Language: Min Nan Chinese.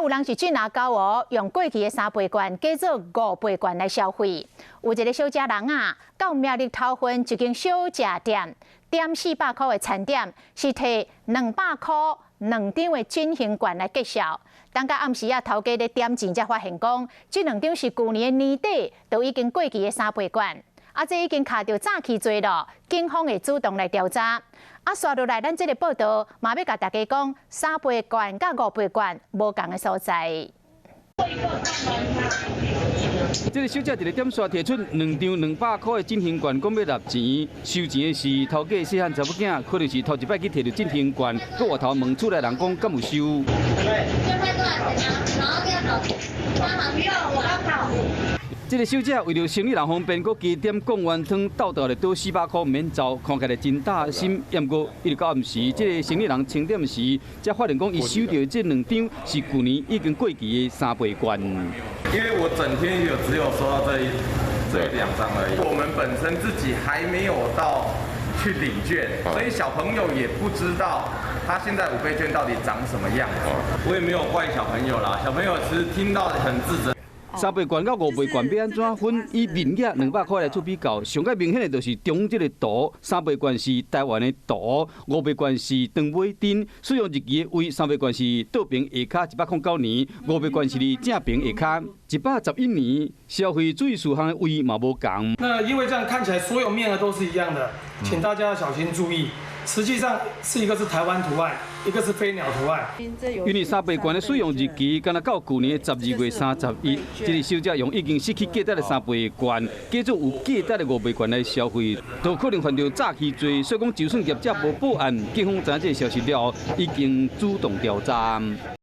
有人是真阿厚哦，用過期的三倍券改做五倍券來消費。有一个小姐人啊，到苗栗頭份一間小食店，點400箍的餐點，是提200箍兩張的振興券來結數。等到暗時仔，頭家咧點錢才發現講，這兩張是舊年的年底就已經過期的三倍券。啊，這已經卡著詐欺罪囉，警方會主動來調查。啊，紲落來，咱這个報道嘛欲共大家講，三倍券佮五倍券無仝的所在。這个小姐佇咧點刷提出兩張200箍的振興券，講欲納錢。收錢的是頭家細漢查某囝，可能是頭一擺去提著振興券，閣外頭問厝內人講敢有收。然後不要我要跑。這个小姐為著生理人方便，閣加點貢丸湯，斗斗咧倒400箍毋免走，看起來真貼心。毋過一直到暗時，這个生理人清點時，才發現講伊收著的這兩張是舊年已經過期的三倍券。因為我整天有只有收到這兩張而已，我們本身自己還沒有到去領券，所以小朋友也不知道他現在五倍券到底長什麼樣子。我也沒有怪小朋友啦，小朋友其實聽到很自責。三倍券佮五倍券欲按怎分？以面額200箍來做比較，上較明顯的就是中這个圖，三倍券是台灣的圖，五倍券是長尾燈。使用日期的位，三倍券是倒爿下跤109年，五倍券是佇正爿下跤111年。消費注意事項的位嘛無仝。那因為這樣看起來所有面額都是一樣的，請大家小心注意。實際上是一個是台灣圖案，一個是飛鳥圖案。因為三倍券的使用日期，敢若到舊年的12月31，這个小姐用已經失去價值的三倍券，改做有價值的五倍券來消費，都可能犯著詐欺罪。所以講，就算業者無報案，警方知影這个消息了後，已經主動調查。